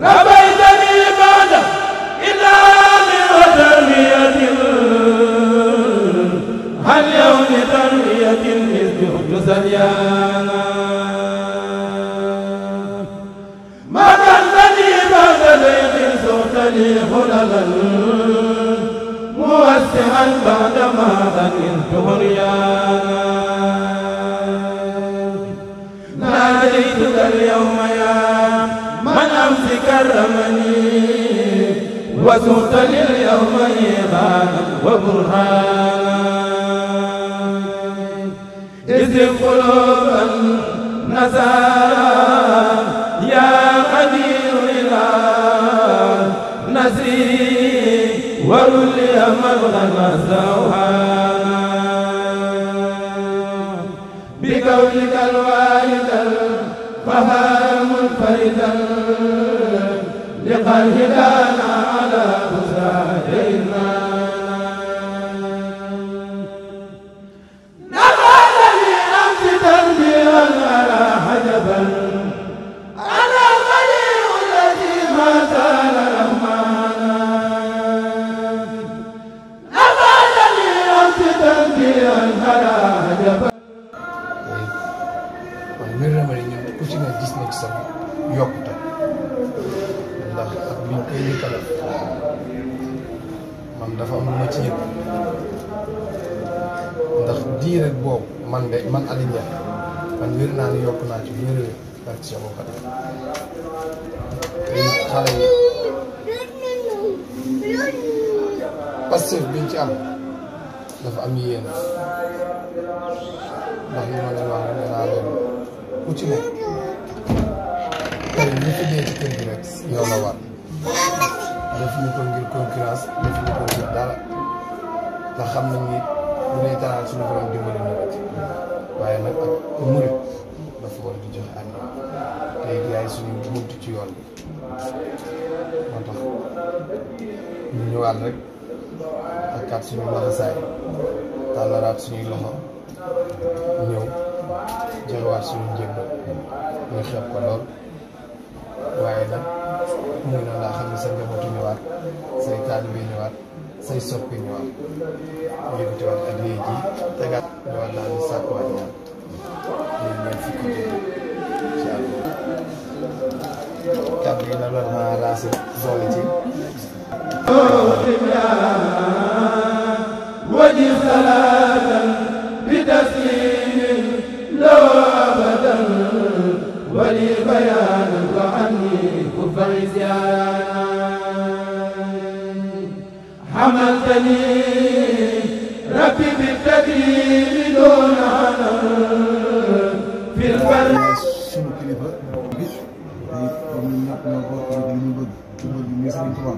ربيتني بعد إنعام وتربية هل يوم تربية إذ جئت سريانا ما كنتني بعد ضيق صوت لي خللا موسعا بعد ما ظننت هريانا ناديتك اليوم يا من أمس كرمني وسوت لليوم إيمانا وبرهانا إذ قلوبا نسارا يا قدير إلى نسري ورلي مغنى سوحانا بقولك الوالد القهار منفردا لقلب دانا على بساتنا نبالني أمس تربيا على حجبا أنا الغني الذي ما زال رحمانا نبالني أمس تربيا على حجبا ku ci ne gis na ci sa yokkute ndax ak biñ koy njëkk a def man dafa am lu ma ci yëg ndax diire boobu man Aliou Ndiaye man wér naa ne yokk naa ci wér ak ci sama xarit te xale yi Pastef biñ ci am dafa am yéen ndax li ma leen wax ne naa leen ku ci ne tey ñu fi dee ci kër gi rek yow la war def ñu ko ngir concurrence def ñu ko ngir dara ndax xam nañ ni bu dee taraal suñu borom dimbali na ko ci waaye nag ak murit dafa war di joxe ànd tey yaay suñu bunt ci yoon bi moo tax ñu ñëwaat rek ak kat suñu laxasaay tàllaraat suñuy loxo ñëw jëlwaat suñu njëbb ñu xeeb ko lool waaye nag mu ngi noonu laa xam ne sa njabootu ñëwaat say taalibe ñëwaat say soppi ñëwaat ñu yëkkatiwaat ak léegi ji tegaat ñëwaat daal di sàkkuwaat ñaan ñun ñeen fukki ci àll kàddu yi nag loolu xanaa raasi doole ci وجه صلاة بتسليم لو أبدا ولي بيانا وعني كف عصيانا حملتني ربي بالتكريم دون عنر في البر sunu kilifa bi tey comme ñun ñëpp ñoo bokk li ñu bëgg ci bëgg muy Sëriñ Tuubaa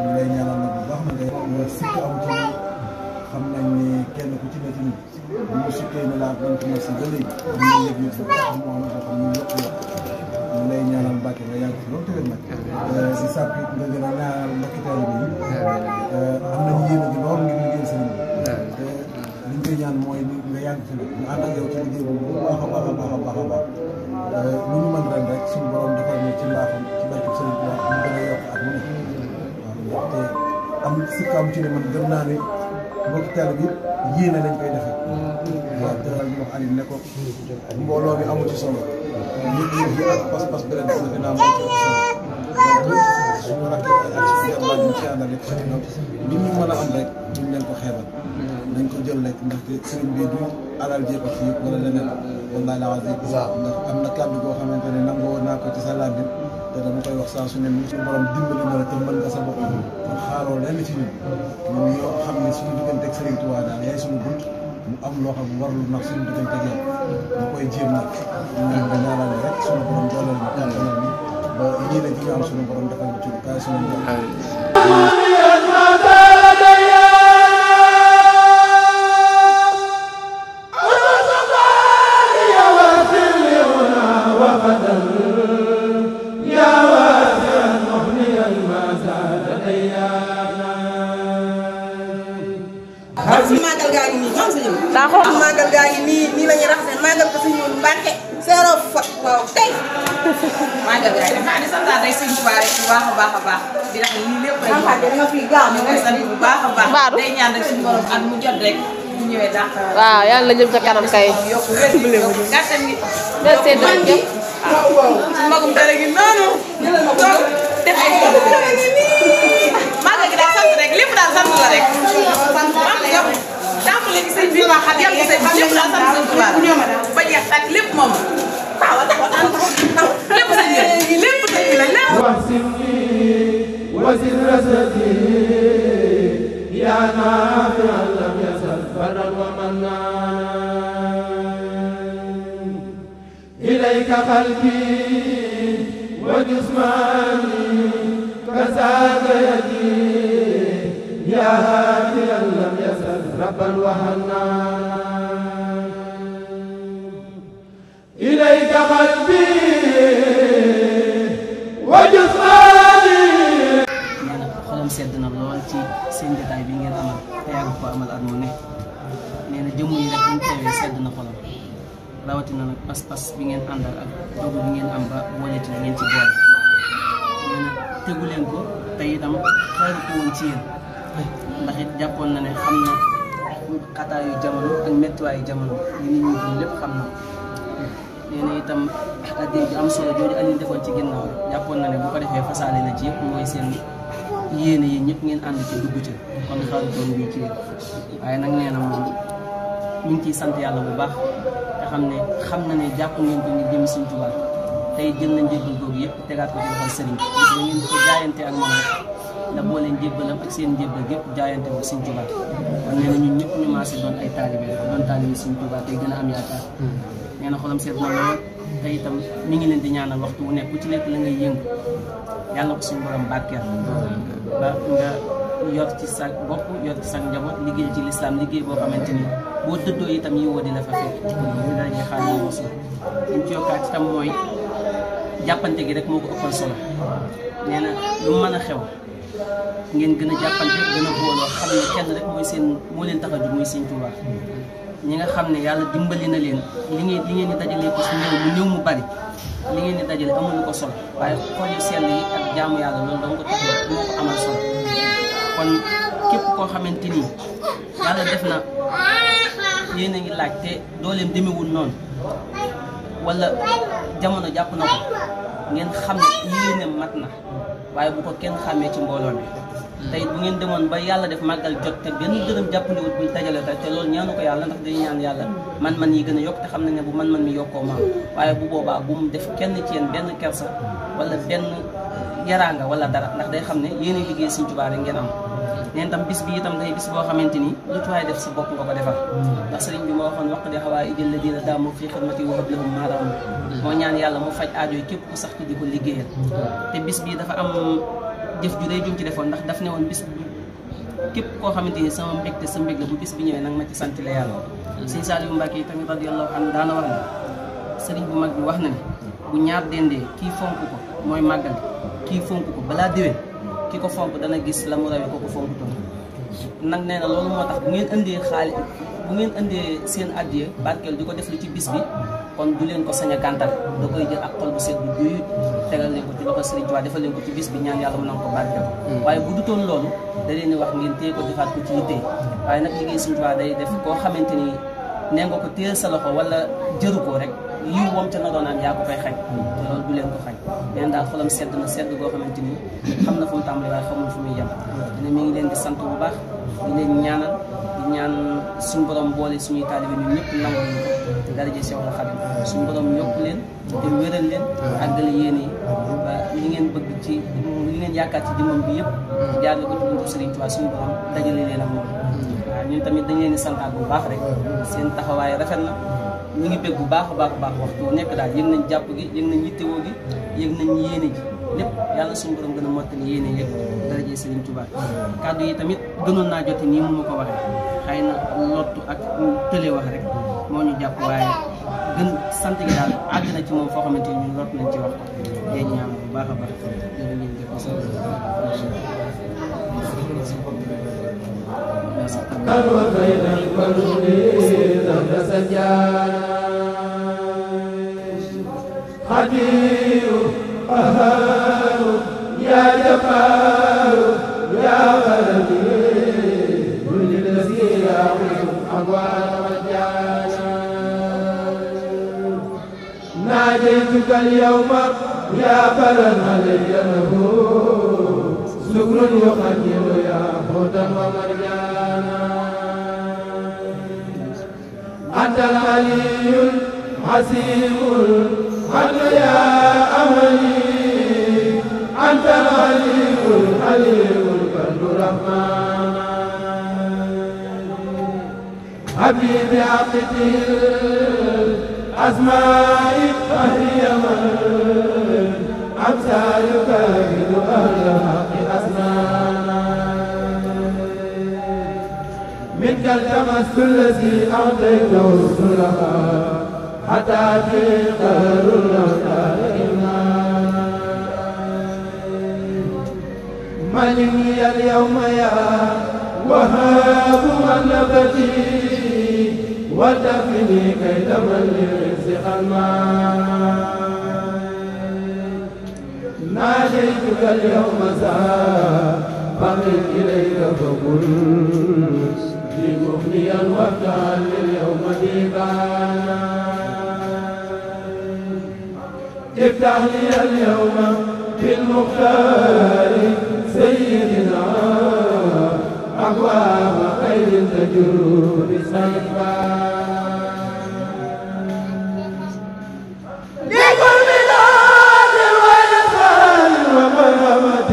ñu lay ñaanal nag bu baax na ngay sikk am ci xam nañ ni kenn ku ci ne ci ñun bu ñu sikkee ne laa doon commencé ba léegi am na yëg-yëg bu baax moo am boo xam ne ñëpp ñu lay ñaanal Mbàkke nga yàgg fi loolu tëwér nag si sàpp it nga gën a ñaanal mbokki taalibe yi am nañu yéene gi lool ngir liggéey sëriñ bi li ñu koy ñaan mooy nga yàgg fi nag ñu ànd ak yow ci liggéey boobu bu baax a baax a baax a baax a baax lu ñu mën ren rek suñu borom defal ñu ci mbaaxam ci barke sëriñ bi wax ñu gën a yokk ak mu nekk waaw te am sikk am ci ne man gëm naa ne mbokki taalibe yëpp yéene lañ koy defee waaw te ñu wax Aliou ne ko mbooloo bi amu ci solo yëg-yëg yi ak pas-pas bi ren def na naa moo ci ëpp solo donc suñu rakk ak suñu jàmbaar ñu ci àndal rek xëy na li ñu mën a am rek duñ leen ko xeebal nañ ko jël rek ndaxte sëriñ bi du alal jéego ci yëpp wala leneen wallaay la wax ndax am na kàddu goo xamante ne nangoo naa ko ci sa làmmiñ te dama koy wax saa su ne nii suñu borom dimbali na la te mën nga sa bopp kon xaaroo lenn ci ñun ñun yoo xam ne suñu diggante ak Sëriñ Tuubaa daal yaay suñu bunt mu am loo xam warlu nag suñu diggante ak yow ñu koy jéem nag ñaan ba ñaanal rek suñu borom dooleel ñu kàttanal ni ba yéene ji ñu am suñu borom defal ñu ci lu kaay suñu magal gaa ngi nii la ñuy raxasee magal ko suñu Mbàkke seero fa waaw tey màggal gi rek di santaat rek sëñ Tuubaa rek bu baax a baax a baax di wax lii lépp rek ñu koy sant bu baax a baax day ñaan rek suñu borom at mu jot rek bu ñëwee dàq waaw yàlla la jëm ca kanam kay yokk wér gi yokk gàttal gi merci jërëjëf ci magum dara gi noonu toog def ay màggal gi daal sant rek lépp daal sant la rek tàmbali gi sëñ bi yàlla gi sëñ bi lépp daal sant sëñ Tuubaa ba jeex ak lépp moom waaw lépp sëñ bi lépp sëñ bi la lépp وزن رزقي يا نافع لم يزل برا ومنان إليك قلبي وجسماني كذاك يدي يا هاديا لم يزل ربا وحنان إليك قلبي وجسماني xolam sedd na lool ci seen jotaay bi ngeen amal te yàgg ko amal at mu ne nee na jëmm yi rek bu ñu teewee sedd na xolam rawatina nag pas-pas bi ngeen àndal ak dogu bi ngeen am ba booleti la ngeen ci boole nee na tegu leen ko te itam xaaru ko woon ci yéen ndax it jàppoon na ne xam na xataayu jamono ak méttiwaayu jamono li nit ñi dund lépp xam na nee na itam addiya ju am solo jooju Aliou defoon ci ginnaaw jàppoon na ne bu ko defee fasaale na ci yëpp mooy seen yéene yi ñëpp ngeen ànd ci dugg ci kon xaaru doon bii ci yéen waaye nag nee na moom ñu ngi ciy sant yàlla bu baax te xam na ne jàpp ngeen ko ngir jëm Sëriñ Tuubaa tey jël nañ jébbal googu yëpp tegaat ko ci loxol sëriñ bi da ngeen ko jaayante ak moom rek da boo leen jébbalam ak seen jébbal yëpp jaayante ko Sëriñ Tuubaa kon nee na ñun ñëpp ñu maase doon ay taalibe doon taalibe Sëriñ Tuubaa tey gën a am yaakaar nee na xolam seet na lool te itam mi ngi leen di ñaanal waxtu wu nekk ku ci nekk la ngay yëngu yàlla ko suñu borom barkeel ba nga yor ci sa bopp yor ci sa njaboot liggéey ci lislaam liggéey boo xamante ni boo dëddoo itam yi woo di la fa fekk ñu dara ji xaar ñu mosu liñ ci yokkaat itam mooy jàppante gi rek moo ko ëppal solo nee na lu mën a xew ngeen gën a jàppante gën a booloo xam ne kenn rek mooy seen moo leen tax a jóg muy Sëriñ Tuubaa ñi nga xam ne yàlla dimbali na leen li ngeen di dajalee ko si néew mu bari li ngeen di dajale amuñu ko solo waaye xol yu sell yi ak jaamu yàlla loolu danga ko tax moo ko amal solo kon képp koo xamante ni yàlla def na yéen a ngi laaj te dooleem demewul noonu wala jamono jàpp na ko ngeen xam ne yéene mat na waaye bu ko kenn xàmmee ci mbooloo mi tey bu ngeen demoon ba yàlla def màggal jot te benn dërëm jàppandiwut buñ dajale te loolu ñaanu ko yàlla ndax dañuy ñaan yàlla man-man yi gën a yokk te xam nañ ne bu man-man mi yokkoo maam waaye bu boobaa bu mu def kenn ci yéen benn kersa wala benn yaraanga wala dara ndax day xam ne yéen a liggéey Sëriñ Tuubaa rek ngeen am neen tam bis bi itam day bis boo xamante ni lu ci waay def sa bopp nga ko defal ndax sëriñ bi moo waxoon waq di xawaa ijël la dina daamu fii xidmati wa hablahum maaraam moo ñaan yàlla mu faj aajo yi képp ku sax ci di ko liggéeyal te bis bi dafa am jëf ju rëy jum ci defoon ndax daf ne woon bis bi képp koo xamante ni sama mbégte sa mbég la bu bis bi ñëwee nag ma ci sant la yàlla sëñ Saliou Mbacke yi tamit radiyallahu anhu daana wax ne sëriñ bu mag bi wax na ne bu ñaar dendee kii fonk ko mooy màggal kii fonk ko balaa déwén ki ko fonk dana gis la mu rawee ko ko fonk toon nag nee na loolu moo tax bu ngeen indee xaalis bu ngeen indee seen addiya barkeel di ko def lu ci bis bi kon du leen ko sañ a gàntal da koy jël ak xol bu set bu guy tegal leen ko ci loxo Sëriñ Tuubaa defal leen ko ci bis bi ñaan yàlla mën na ko barkeel waaye bu dutoon loolu da leen di wax ngeen téye ko defaat ko ci yitte waaye nag liggéey Sëriñ Tuubaa day def koo xamante ni nee nga ko téye sa loxo wala jëru ko rek yiw moom ca na doon am yaa ko koy xañ te loolu du leen ko xañ leen daal xolam sedd na sedd goo xamante ni xam na fu mu tàmbali waaye xamul fu muy yem dina mi ngi leen di sant bu baax di leen ñaanal di ñaan suñu borom boole suñuy taalibe ñun ñëpp nangul ñu ko daraje Seexul Xadiim suñu borom yokk leen te wéral leen àggale yéen yi ba li ngeen bëgg ci li ngeen yaakaar ci jëmmam bi yëpp jaarle ko ci buntu Sëriñ Tuubaa suñu borom dajale leen ak moom waaw ñun tamit dañ leen di santaat bu baax rek seen taxawaay rafet na ñu ngi bég bu baax a baax waxtu nekk daal yëg nañ jàpp gi yëg nañ yittewoo gi yëg nañ yéene ji lépp yàlla suñu borom gën a mottali yéene yëg daraje Sëriñ Tuubaa kàddu yi tamit gënoon naa jote nii mu ma ko waxee xëy na lottu ak tële wax rek moo ñu jàpp waaye gën sant gi daal àgg na ci moom foo xamante ni ñun lott nañ ci wax ko yéen ñaan bu baax a baax jërë ngeen jëf قدير قهار يا جبار يا غني كل الذي يعود أقوال مجانا ناديتك اليوم يا برا علي له شكر يقدر يا هدى ومرجانا أنت العلي الحسيب الحق يا أملي أنت العلي الحليم البر الرحمن حبيبي عقدي الأسماء فهي من أمثالك من أهل الحق أسنانا منك التمس الذي أعطيته رسلها حتى في قهر الأوتار إيمانا ملني اليوم يا وهاب منبتي ودفني كيد من للرزق الماء ناديتك اليوم فقد إليك فقل لي مغنيا وافتح لليوم ديبانا افتح لي اليوم بالمختار سيدنا أبواب خير تجر بسيفا لكل بلاد وإنسان ومرحمة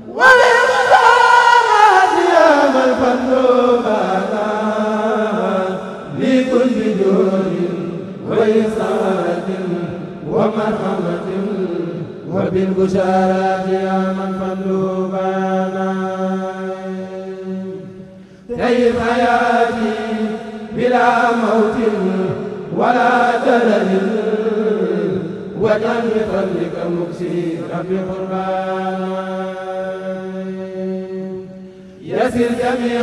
وللمسارات يا من فندوبانا لكل جود وإنسانة ومرحمة وبالبشارات يا من فندوبانا طيب حياتي بلا موت ولا دلل واجعل بفضلك مكسي ربي قربانا يسر جميع